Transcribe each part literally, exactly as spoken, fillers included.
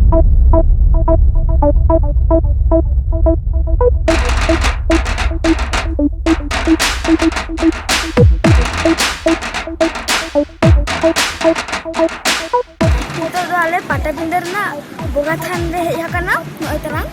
ᱱᱤᱛᱚᱜ ᱫᱚ ᱟᱞᱮ ᱯᱟᱴᱟᱵᱤᱸᱫᱟᱹ ᱨᱮᱱᱟᱜ ᱵᱚᱸᱜᱟ ᱛᱷᱟᱱ ᱞᱮ ᱦᱮᱡ ᱟᱠᱟᱱᱟ᱾ ᱱᱚᱜᱼᱚᱭ ᱛᱟᱨᱟᱝ᱾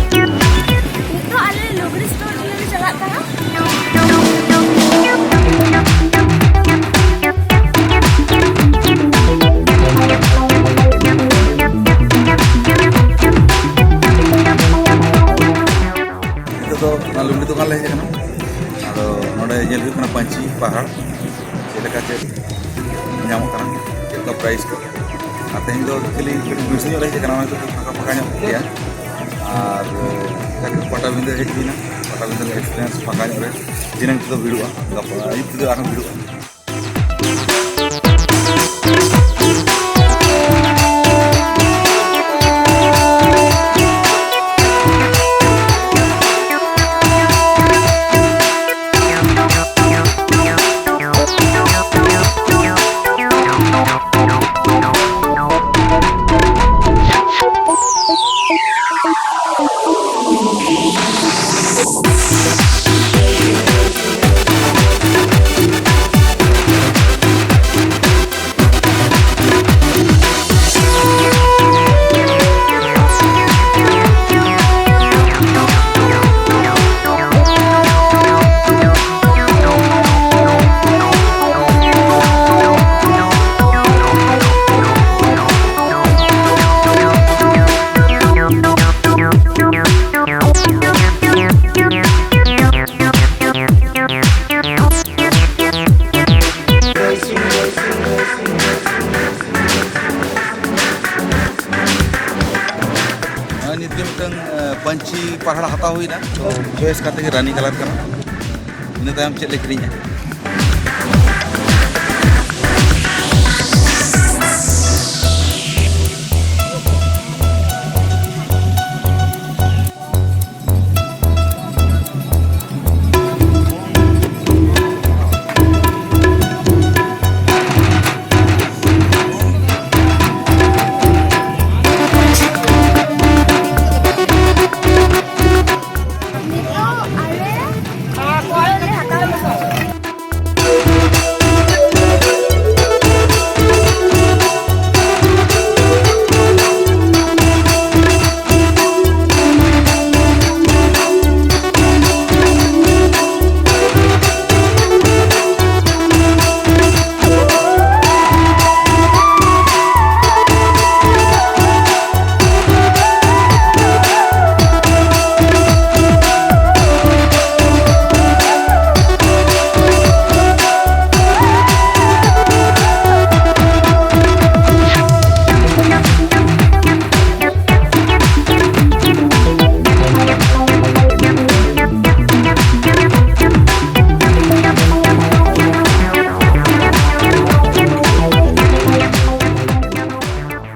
ᱱᱤᱛᱚᱜ ᱟᱞᱮ ᱞᱩᱜᱽᱲᱤ ᱥᱴᱳᱨ ᱧᱮᱞ ᱞᱮ ᱪᱟᱞᱟᱜ ᱠᱟᱱᱟ᱾ ᱱᱤᱛᱚᱜ ᱫᱚ ᱚᱱᱟ ᱞᱩᱜᱽᱲᱤ ᱫᱚᱠᱟᱱ ᱞᱮ ᱦᱮᱡ ᱟᱠᱟᱱᱟ᱾ ᱟᱫᱚ ᱱᱚᱰᱮ ᱧᱮᱞ ᱦᱩᱭᱩᱜ ᱠᱟᱱᱟ ᱯᱟᱹᱧᱪᱤ ᱯᱟᱦᱟᱲ ᱪᱮᱫ ᱞᱮᱠᱟ ᱪᱮᱫ ᱧᱟᱢᱚᱜ ᱠᱟᱱᱟ, ᱪᱮᱫ ᱞᱮᱠᱟ ᱯᱨᱟᱭᱤᱥ ᱠᱚ᱾ ᱟᱨ ᱛᱮᱦᱮᱧ ᱫᱚ ᱮᱠᱪᱩᱭᱮᱞᱤ ᱠᱟᱹᱴᱤᱡ ᱵᱤᱨᱥᱤ ᱧᱚᱜ ᱞᱮ ᱦᱮᱡ ᱟᱠᱟᱱᱟ, ᱚᱱᱟ ᱠᱷᱟᱹᱛᱤᱨ ᱯᱷᱟᱸᱠᱟ ᱯᱷᱟᱸᱠᱟ ᱧᱚᱜ ᱜᱮᱭᱟ᱾ ᱟᱨ ᱡᱟᱠ, ᱯᱟᱴᱟᱵᱤᱸᱫᱟᱹ ᱦᱮᱡ ᱦᱩᱭᱱᱟ, ᱯᱟᱴᱟᱵᱤᱸᱫᱟᱹ ᱮᱠᱥᱯᱤᱨᱤᱭᱮᱱᱥ ᱯᱷᱟᱸᱠᱟ ᱧᱚᱜ ᱨᱮ᱾ ᱫᱷᱤᱱᱟᱹᱝ ᱛᱮᱫᱚ ᱵᱷᱤᱲᱚᱜᱼᱟ, ᱜᱟᱯᱟ ᱟᱹᱭᱩᱵ ᱛᱮᱫᱚ ᱟᱨᱦᱚᱸ ᱵᱷᱤᱲᱚᱜᱼᱟ᱾ ᱦᱟᱛᱟᱣ ᱦᱩᱭᱱᱟ, ᱛᱚ ᱪᱚᱭᱮᱥ ᱠᱟᱛᱮ ᱜᱮ ᱨᱟᱱᱤ ᱠᱟᱞᱟᱨ ᱠᱟᱱᱟ᱾ ᱤᱱᱟᱹ ᱛᱟᱭᱚᱢ ᱪᱮᱫ ᱞᱮ ᱠᱤᱨᱤᱧᱟ?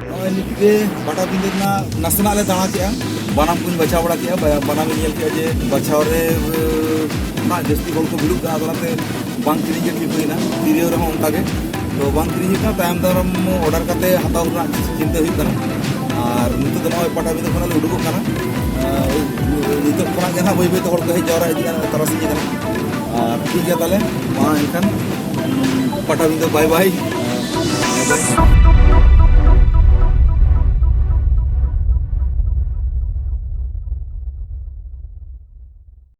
ᱱᱚᱜᱼᱚᱭ ᱱᱤᱛ ᱜᱮ ᱯᱟᱴᱟᱵᱤᱸᱫᱟᱹ ᱨᱮᱱᱟᱜ ᱱᱟᱥᱮᱱᱟᱜ ᱞᱮ ᱫᱟᱬᱟ ᱠᱮᱜᱼᱟ, ᱵᱟᱱᱟᱢ ᱠᱚᱧ ᱵᱟᱪᱷᱟᱣ ᱵᱟᱲᱟ ᱠᱮᱜᱼᱟ, ᱵᱟ-, ᱵᱟᱱᱟᱢ ᱤᱧ ᱧᱮᱞ ᱠᱮᱜᱼᱟ ᱡᱮ ᱵᱟᱪᱷᱟᱣ ᱨᱮ, ᱮ, ᱱᱟᱜ ᱡᱟᱹᱥᱛᱤ ᱦᱚᱲ ᱠᱚ ᱵᱷᱤᱲᱚᱜ ᱠᱟᱱᱟ, ᱟᱫᱚ ᱚᱱᱟᱛᱮ ᱵᱟᱝ ᱠᱤᱨᱤᱧ ᱜᱮ ᱴᱷᱤᱠ ᱦᱩᱭᱱᱟ᱾ ᱛᱤᱨᱭᱳ ᱨᱮᱦᱚᱸ ᱚᱱᱠᱟ ᱜᱮ, ᱛᱚ ᱵᱟᱝ ᱠᱤᱨᱤᱧ ᱦᱩᱭᱩᱜ ᱠᱟᱱᱟ, ᱛᱟᱭᱚᱢ ᱫᱟᱨᱟᱢ ᱚᱰᱟᱨ ᱠᱟᱛᱮ ᱦᱟᱛᱟᱣ ᱨᱮᱱᱟᱜ ᱪᱤᱱᱛᱟᱹ ᱦᱩᱭᱩᱜ ᱠᱟᱱᱟ᱾ ᱟᱨ ᱱᱤᱛᱚᱜ ᱫᱚ ᱱᱚᱜᱼᱚᱭ ᱯᱟᱴᱟᱵᱤᱸᱫᱟᱹ ᱠᱷᱚᱱᱟᱜ ᱞᱮ ᱩᱰᱩᱠᱚᱜ ᱠᱟᱱᱟ᱾ ᱟᱨ ᱱᱤᱛᱚᱜ ᱠᱷᱚᱱᱟᱜ ᱜᱮ ᱱᱟᱦᱟᱜ ᱵᱟᱹᱭ ᱵᱟᱹᱭ ᱛᱮ ᱦᱚᱲ ᱠᱚ ᱦᱮᱡ ᱡᱟᱣᱨᱟ ᱤᱫᱤᱜᱼᱟ, ᱛᱟᱨᱟᱥᱤᱧ ᱠᱟᱱᱟ᱾ ᱟᱨ ᱴᱷᱤᱠ ᱜᱮᱭᱟ ᱛᱟᱦᱚᱞᱮ, ᱢᱟ ᱮᱱᱠᱷᱟᱱ ᱯᱟᱴᱟᱵᱤᱸᱫᱟᱹ ᱵᱟᱭ ᱵᱟᱭ᱾